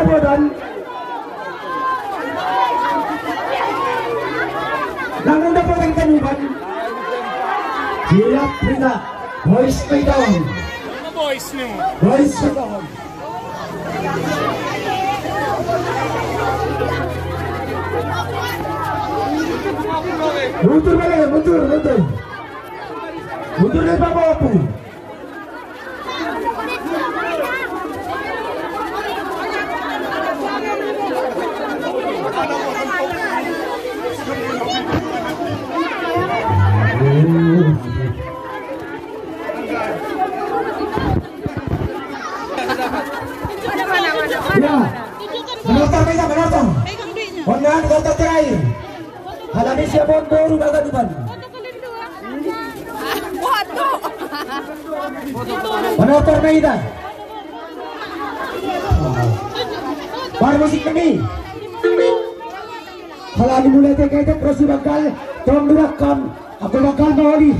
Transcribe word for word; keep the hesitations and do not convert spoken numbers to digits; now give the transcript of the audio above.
Bodan. Langun dapat yang kanuban. Siap, Rita. Boys, may tawag. Boys niyo. Boys, may tawag. Mundur balik, mundur, mundur. Mundur dari Bapak Apu. Ya. Penonton, penonton. Penonton terakhir. Halani siapa boru baga duman. Waduh. Penonton, penonton. Bar musik kami. Halani mulai teke-teke terus bakal tong durakam. Aku bakal mau di